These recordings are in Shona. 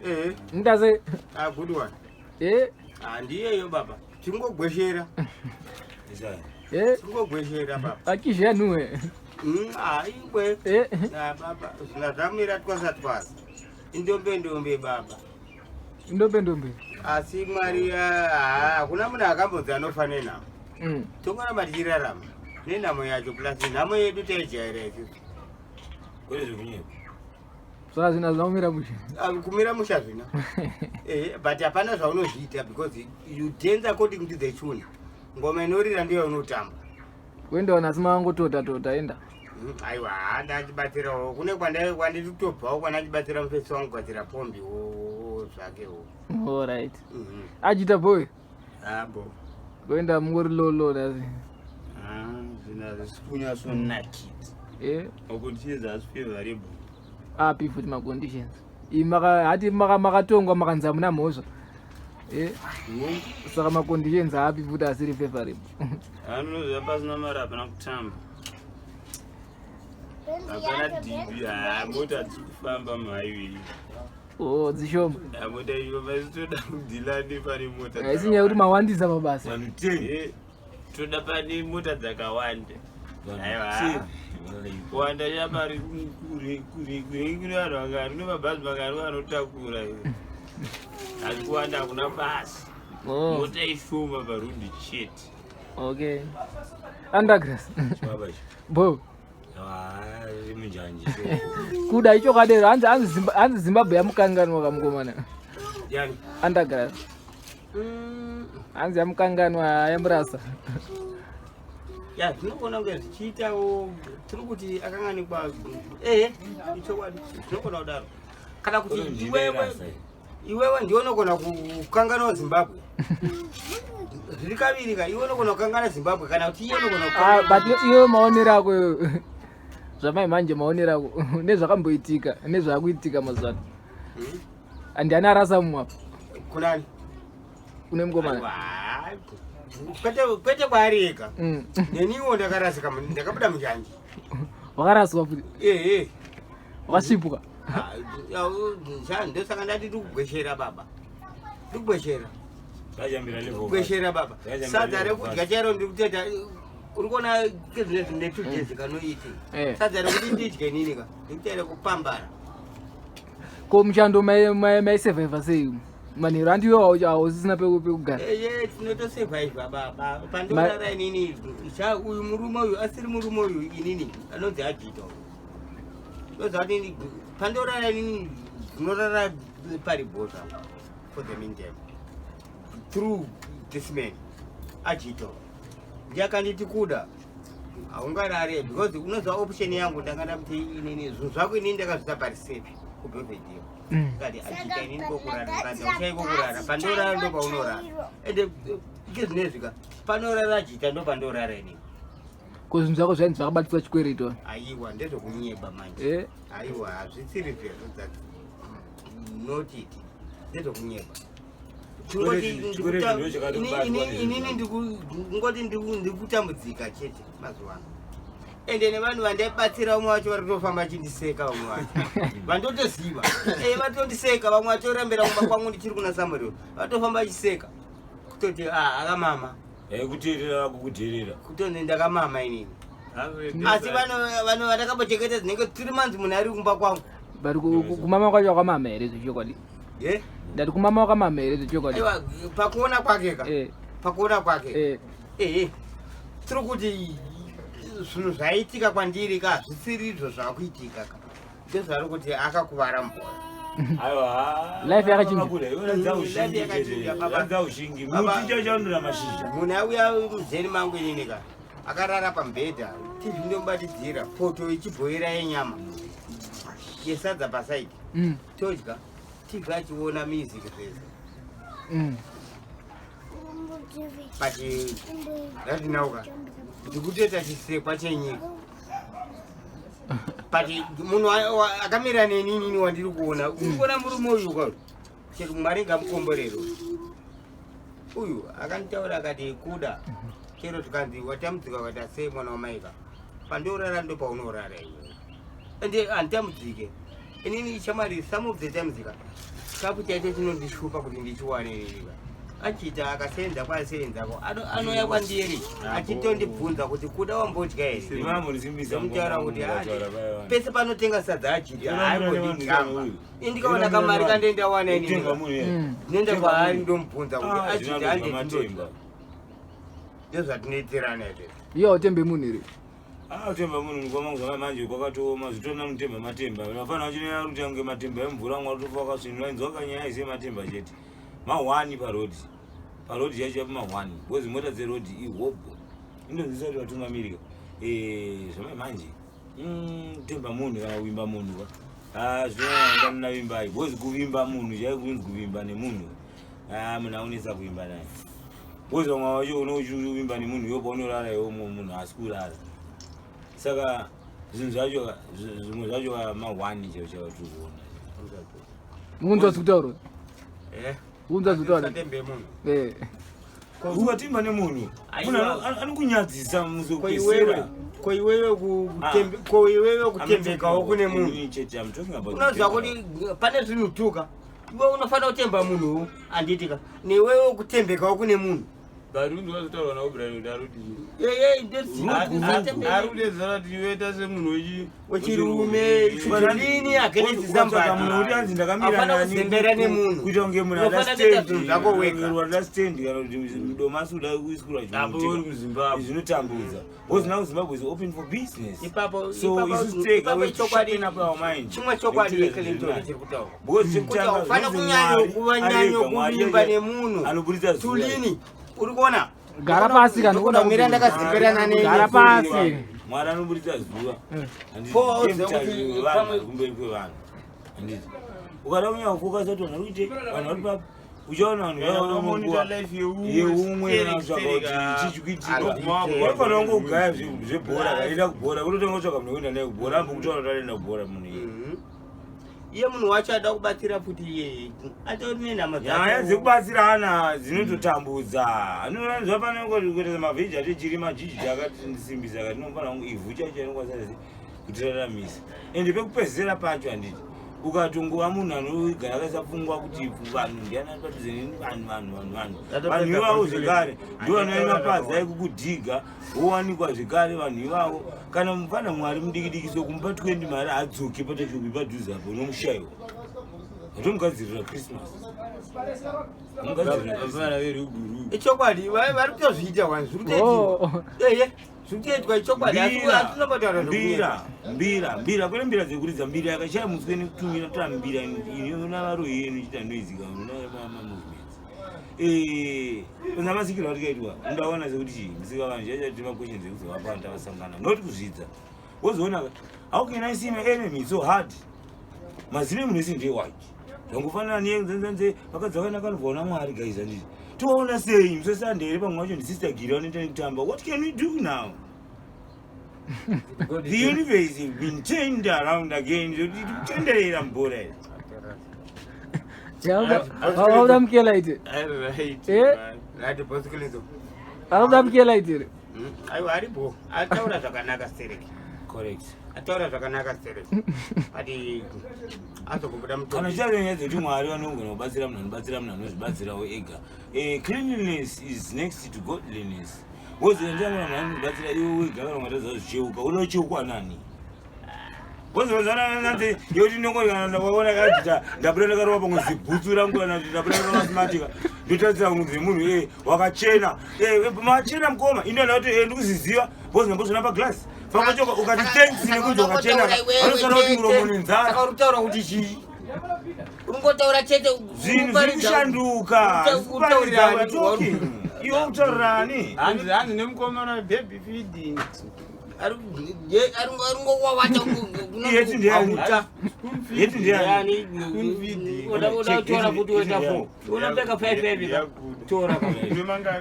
Eh. Ndase. Ah, good one. Eh. Ah, ndiyeyo baba. Tingogweshera. Eh. Tingogweshera baba. Akizhe nuwe. Ah, iwe. Eh. Ah, baba, zvina zvamira twasa twasa. Indombe ndombe baba. Ndombe ndombe. Asi Mwari ah, hakuna munhu akambonzi anofa nenhamo. Tongoramba tichirarama nenhamo yacho plus nhamo yedu taijaira isusu. Kwete zvekunyepa. Saka zvinhu hazvina kumira mushe. Ah, kumira mushe hazvina. Eh, but hapana zvaunozviita because you dance according to the tune. Ngoma inorira ndiyo yaunotamba. Kuenda wanasi mangotota tota enda. Aiwa, ndachibatsirawo kune kwanditobvawo kwandachibatsira mufesi wangu kugadzira pombi wo zvakewo. All right. Ajita boy. Abo. Kuenda mungori low low nasi. Ah, zvinhu hazvisi kunyatsonakidza. Eh. Maconditions haasi favorable. Api futi maconditions. Iyi maka hati maka makatongwa makanzi hamuna mhosva. Eh. Saka maconditions api futi asiri favorable. Anoziva pasina mari hapana kutamba. Hapana dhibi, haa mota hadzisi kufamba muhighway. Oh, dzishoma. Mota iyo vasitoda kudhila nepane mota. Haisi nyaya yekuti mawandisa mabasa. Vanhu 10. Eh, toda pane mota dzakawanda. Aiwa. Kuwanda chamari kure kure kure kune vanhu vangani kune mabhazi mangani vanotakura. Asi kuwanda hakuna basa. Oh. Mota ishoma parudhi chete. Okay. Undergrass. Chibaba ichi. Bo. Ah, munjanji. Kuda icho kadero hanzi hanzi hanzi Zimbabwe yamukanganwa kamukomana. Yani. Undergrass. Hanzi yamukanganwa yamurasa. Ya, zvinogona kunge zvichiitawo tiri kuti akanganikwa ehe ichokwadi zvinogona kudaro kana kuti iwewe iwewe ndiwe unogona kukanganwa Zimbabwe zviri kaviri ka iwe unogona kukangana Zimbabwe kana kuti iye unogona Ah, but iwe maonero ako iwe zvamai manje maonero ako nezvakamboitika nezvaakuitika mazuva ano andiani arasa mumwe apa kunani kune mukomana kwete kwete kwaari ega neniwo ndakarasika ndakabuda munjanji wakaraswa futi ehe wakasvipuka ndosaka ndati ndikugweshera baba ndikugweshera Ndikugweshera baba sadza rekudya chairo ndikutoita uri kuona kezvinezvi netudezi kanoiti sadza rekuti ndidye nini ka ndikutoita kupambara ko muchando maisurvivha sei manheru andiwe hausisina pekugara eye tinotosurvivha baba pandorara inini sha uyu murume uyu asiri murume uyu inini anonzi ajita uyu ndoziva kuti pandorara inini ndinorara pari bota for the meantime through this man ajito ndiye akanditi kuda haungarare because unoziva option yangu ndanga ndakuti inini zvinhu zvako inini ndakazvisa pari safe kubelvedere kati ajita inini kokurara kanzi auchai kokurara pandorara ndo paunorara ende ike zvinezvi ka panorara ajita ndo pandorara inini ko zvinhu zvako zvainzi zvakabatiswa chikwereti aiwa ndezvekunyeba manje eh? aiwa hazvisiri zvezvo that not it ndezvekunyeba inini ndikungoti ndikutambudzika chete mazuva ano ende nevanhu vandaibatsira vamwe vacho vari kutofamba vachindiseka vamwe vacho vandotoziva e vatondiseka vamwe vatorambira kumba kwangu ndichiri kuna samuel vatofamba vachiseka kutoti ah, akamama kuteerera kukuteerera kutonzi ndakamama inini asi vanhu vandakambochengeta dzinenge 3 months munhu ari kumba kwangu but kumama kwacho wakamama here zvechokwadi Eh? ndati kumama wakamama here zvechokwadi Aiwa, pakuona kwake ka Eh. pakuona kwake Eh. ehe tiri kuti zvinhu zvaitika kwandiri ka zvisiri izvo zvakuitika ka ndezvari kuti akakuvara mubhora aiwa Life yakachinja. Life yakachinja, baba. radza ushingi Baba. muti chachaundura mashizha munhu auya muzeni mangu inini ka akarara pamubhedha tv ndomubatidzira poto ichibhoira yenyama yesadza pasaidi todya tv achiona music zvese But ratinauka ndikutoita chisekwa chenyika but munhu akamira neni inini wandiri kuona uri kuona murume uyu ka chero mwari ngamukomborero uyu akanditaura akati kuda chero tikanzi watambudzika ukaita sei mwana wamaika pandiorara ndo paunorara iwe ende handitambudzike. Inini shamwari, some of the times ka, chikafu chaicho chinondishupa kuti ndichiwane inini ka. Achiita akasenza kwaasenzako, anouya kwandiri achitondibvunza kuti kuda wambodya here. Ndimutaura kuti pese panotenga sadza achidya haimbondijamba. Ini ndikaona kamari kandoenda wana inini. Ndinoenda kwaari ndomubvunza kuti achidya handindodya. Ndozvatinoitirana izvi. Iye hautembe munhu here? Ah, kutemba munhu mukoma kuzama manje kwakatooma zvitona mutemba matemba vafana vachinoya kuti ange matemba emvura mwa tofa wakasvinura inzwa kanyaya ise matemba chete mahwani parodi parodi yacho yapo mahwani because mota dzerodi ihobho indonzwisa kuti vatungamirika eh, zvamai manje kutemba munhu kana kuvimba munhu ka ah, zvinoandanina vimbai because kuvimba munhu chai kunzi kuvimba nemunhu ah, munhu aunetsa kuvimba naye Boys vamwe vacho unochuvimba nemunhu iwe paunorara iwe umwe munhu haasi kurara. Saka zvinhu zvacho zvimwe zvacho mahwani chaiwo chaiwo tiri kuona. Unzwa zvekutaura? Eh. Unzwa zvekutaura? Usatembe munhu. Eh. Ukatemba nemunhu munhu anokunyadzisa muzokupesera. Ko iwewe kutembe ah. ko iwewe kutembekawo kune munhu. Unoziva kuti pane zvinhu tuka. Iwe unofanira kutemba munhu handiti ka newewo kutembekawo kune munhu wechirume chidini against somebodyafana kuzembera nemunhu kuita kunge munhu unofanira kuita zvinhu zvako wega stand kana kuti domasi uda kuiskura zvinotambudza Because now Zimbabwe is open for business. Ipapo so isu tega we chokwadi up our mind. Chimwe chokwadi Clinton chiri kutaura. Because chekutanga ufana kunyanyo kuva nyanyo kuvimba nemunhu. Anoburitsa tulini. Uri kuona? Gara pasi kana kuona mira ndakazimberana neni. Gara pasi. Mwari anoburitsa zuva. Eh. Handiti vanhu kumberi kwevanhu. Handiti. Ukada kunyanya kufocus kuti vanhu vari kuite vanhu vari papi uchaona vanhu yeumwe vatsvaka kuti chii chikuitika vanofanira kungogaya zvebhora kaenda kubhora kutotanga kutsvaka munhu wekuenda naye kubhora ambokutaura kuti anoenda kubhora munhu iye mhm. iye munhu wacho ada kubatsira futi iye atori nenhama nyaya dzekubatsirana dzinototambudza zvafanira kuita mavheji atichirima jiji akatisimbisa akati inofanira kunge ivhu chaicho inokwanisa kutiraramisa ende pekupedzisira pacho handiti ukatongova munhu anogara akaisa pfungwa kuti vanhu ndiani ari padhuze neni vanhu vanhu vanhu vanhu vanhu ivavo zvekare ndo vanoe mapazi aikukudhiga wowanikwa zvekare vanhu ivavo kana mufana mwari mudikidiki so kumupa 20 mari haadzoke patachopi padhuze apo unomushaiwa atomugadzirira christmas ichokwadi vari kutozviita wani zviri kutoitika eye Zvikutoitwa ichokwadi asi atinobotaura mbira mbira mbira kwete mbira dzekuridza mbira yakashaya muswe nekutumira tora mbira inoona varoyi yenu ichiita noise ka unoona mamovements eh una masikiro atikaitwa ndaona sekuti chii musika vanhu chacha tima questions ekuzovapa vanhu tavasangana not kuzvidza wozoona how can I see my enemy so hard mazino emunhu ese ndewake zvangofanana nenzenzanze vakadzi vakanaka vanobvaona mwari guys handiti toona sei musasande here pamwe wacho ndisister giri vanoita nekutamba what can we do now the universe has been turned around again tikutenderera mubhora iri auda mukela ite auda mukela ite aiwa aripo ataura zvakanaka stereki correct ataura zvakanaka stereki but azokubuda muto kana chitari nyaya dzekuti mwari vanogona kubatsira munhu anobatsira munhu anozvibatsirawo ega eh, cleanliness is next to godliness wozoendaana munhu anobatsira iwe wega kana ungatadza zvicheuka unocheukwa nani wozozanananzi yoti ndongorikana ndawaona kachita ndabuda ndakarova pamwe zibhutsu rangu kana kuti ndabuda ndakarova simatika ndotarisira kunzi munhu e wakachena e machena mukoma ino ndati e ndikuziziva because ndambozviona paglass famba choka ukati thanks nekunzi wakachena vanosara kuti muromo nenzara saka uri kutaura kuti chii uri kungotaura chete zvinhu zviri kushanduka Utaurira talking iwe utaurira ani hanzi hanzi nemukomana baby feeding aringowawata Yeti ndiani? Yeti ndiani? tora futi weta fo unopfeka five five ka tora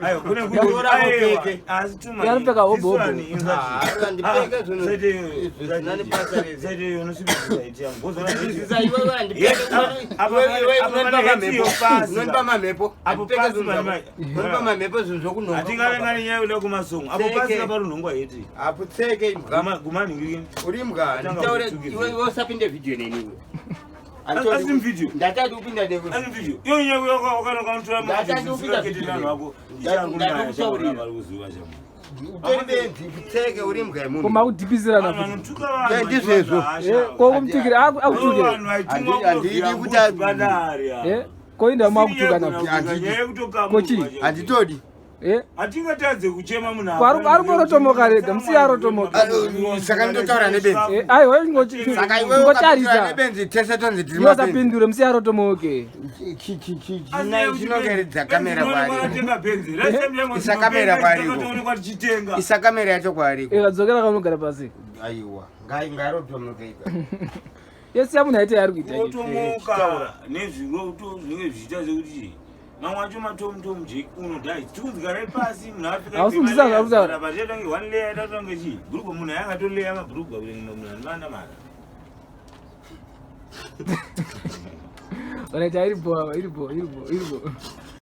Aiwa, kune kuti- Tora aiwa, upfeke. asi too much. Yanopfeka hobo This hobo. one, in that- Ah, andipfeke zvinhu- Saite iyoyo, zvisina nebasa rese. saite iyoyo, unosvibisa iti yangu. Wozoona Zvisisa iwewe andipfeke Yes, apa- iwewe apa unonipa pane mamhepo heti yopasi. unonipa mamhepo Apo andipfeke pasi zvinhu pane zvako unonipa mamhepo zvinhu zvokunhonga hatingarangani nyaya yoda kumasongo apo Tseke. pasi kaparunhongwa heti apo tseke Tseke imbwa. Guma ningirike. Uri imbwa. Tanga Nditaure kutsukidza. iwe iwe usapinde video neni iwe. Asi mvideo? Ndatadi kupinda newe. Asi video. Iyo nyaya wakanotora Ndatadi kupinda video. vanhu vako. Ndakutaurira. Kuziva chamo. Utori benzi tseke uri imbwa yemunhu. Koma akudhipisirana Vanhu futi. vanotuka vanhu. Eh, ndizvezvo. Eh, ko kumutukira akutukira. Vanhu vaitumwa Handidi kuvhiya kuti mbudzi padare apa. Eh, koinda makutukana futi. Kochi. Handitodi. Eh, Hatingatadze kuchema munhu Ko ari kungorotomoka rega, musiye arotomoka. Saka ndotaura nebenzi. eh, aiwa Saka iwe ukapindura ingotarisa. nebenzi tese tonzi tiri mabenzi. Yosapindure musiye arotomoke. Chinokeredza kamera kwaari. Kwaari. Isa kamera kwaariko. Tichitenga. Isa kamera yacho kwaariko. Eh, kadzokera kaunogara pasi. Aiwa. Ngarotomoke ipa. Yesiya munhu aite yaari kuita. Kurotomoka nezviroto zvinenge zvichiita sekuti mamwe acho matomutomu jeki unodhai tikunzi garai pasi munhu afika Hausi kunzwisisa zvauri kutaura. pachatange one layer tatange chii bhurugwa munhu ayangatoleya mabhurugwa kuti munhu anomanda mara. Wanaita iripo, iripo, iripo, iripo.